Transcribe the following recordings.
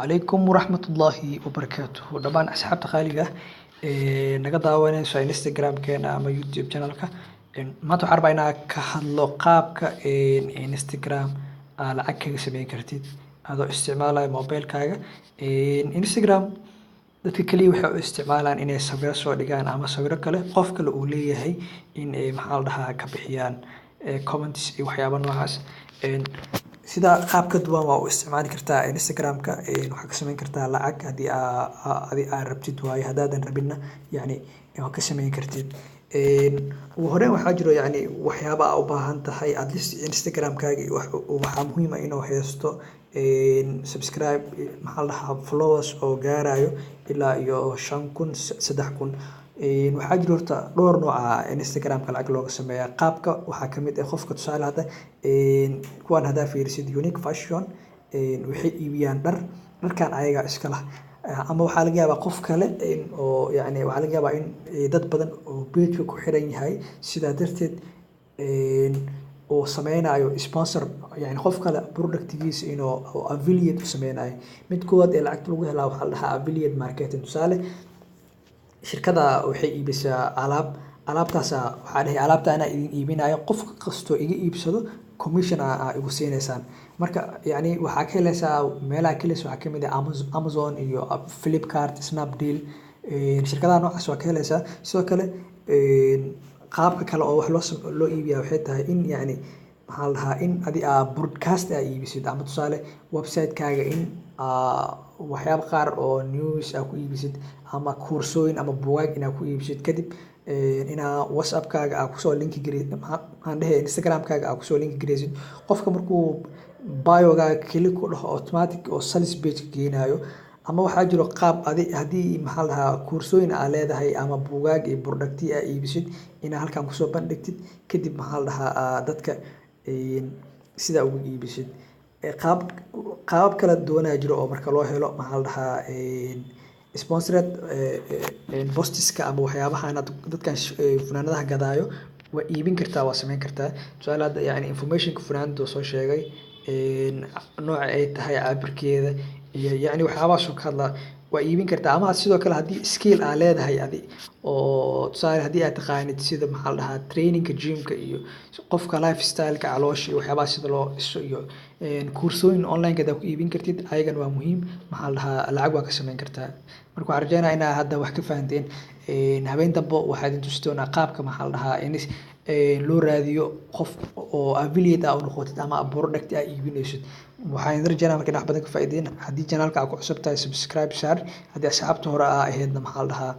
Calaykum waraxmatullaahi wabarakaatuhu. Dhammaan asxaabta qaaliga ah ee naga daawanayso Instagram-keena ama YouTube channel-ka, maanta waxaan rabaa inaan ka hadlo qaabka Instagram aa lacag kaga sameyn kartid adoo isticmaalaya mobilkaaga. Instagram dadka kaliya waxay u isticmaalaan inay sawiro soo dhigaan ama sawiro kale qof kale uu leeyahay in ay, maxaa la dhahaa, ka bixiyaan comments iyo waxyaabo noocaas. Sida qaab ka duwan waa u isticmaali kartaa Instagram-ka. Waxaa ka sameyn kartaa lacag haddii aa adi aa rabtid waaye. Haddaadan rabinna, yacni, waa ka sameyn kartid. Ugu horreyn, waxaa jiro, yacni, waxyaaba aa u baahan tahay. At least Instagram-kaaga waxaa muhiim ah inuu haysto subscribe, maxaa la dhahaa, followers oo gaarayo ilaa iyo 5000, 3000. Waxaa jiro horta dhowr nooc ah Instagram-ka lacag looga sameeyaa. Qaabka waxaa kamid ah qofka, tusaale, hadda kuwan haddaa fiirisid, Unique Fashion, waxay iibiyaan dhar. Dharkan ayagaa iska lah ama waxaa laga yaabaa qof kale oo, yacni, waxaa laga yaabaa in dad badan oo page-ka ku xiran yahay, sidaa darteed uu sameynayo sponsor, yani qof kale productgiisa inuu affiliate u sameynayo. Mid koowaad ee lacagta lagu helaa waxaa la dhahaa affiliate marketing. Tusaale, shirkada waxay iibisaa alaab. Alaabtaasa waxaa dhahay, "Alaabta anaa idin iibinayo, qof kastoo iga iibsado commission aa igu siinaysaan." Marka, yacni, waxaa ka helaysaa meelaha ka helaysa waxaa kamid ah Amazon iyo Flipkart, Snapdeal. Shirkadaha noocaas waa ka helaysaa. Sidoo kale, qaabka kale oo wax loo iibiyaa waxay tahay in, yacni, maxaa la dhahaa, in adi aa broadcast aa iibisid ama, tusaale, website-kaaga in aa waxyaabo qaar oo news aa ku iibisid ama koorsooyin ama buugaag inaa ku iibisid. Kadib inaa WhatsAppkaaga aa kusoo link gare, maxaan dhehe, Instagram-kaaga aa kusoo link gareysid. Qofka markuu biogaaga click ku dhaho, automatic oo sales page geenayo. Ama waxaa jiro qaab adi haddii, maxaa la dhahaa, koorsooyin aa leedahay ama buugaag iyo productyo aa iibisid, inaa halkan kusoo bandhigtid. Kadib, maxaa la dhahaa, dadka sidaa ugu iibisid. Qaab qaabab kala duwanaa jiro oo marka loo helo, maxaa la dhahaa, sponsored postiska ama waxyaabahan dadkan funaanadaha gadaayo waa iibin kartaa, waa sameyn kartaa. Tusaale, hadda, yani, informationka funaanada soo sheegay, nooca ay tahay, cabirkeeda iyo, yacni, waxyaabahaas ka hadlaa, waa iibin kartaa. Ama sidoo kale haddii skill aa leedahay adi oo, tusaale, haddii aad taqaanid sida, maxaa la dhahaa, trainingka gymka iyo qofka lifestyleka, caloosha iyo waxyaabaha sida loo dhiso iyo koorsooyin online hadaa ku iibin kartid, ayagana waa muhiim, maxaa la dhahaa, lacag waa ka sameyn kartaa. Marka waxaan rajeynaya inaa hadda wax ka fahanteen. Habeen dambe waxaa idin tusi doonaa qaabka, maxaa la dhahaa, in loo raadiyo qof oo affiliate aa u noqotid ama product aa iibinaysid. Waxaan idin rajeynaya marka in wax badan ka faa'iideen. Haddii channelka aa ku cusub tahay, subscribe saar. Haddii asxaabta hore aa ahaydna, maxaa la dhahaa,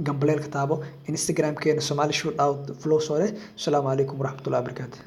gambaleelka taabo. Instagramkeena Somali Shoot Out follow soo leh. Asalaamu calaykum waraxmatullahi wabarakaatu.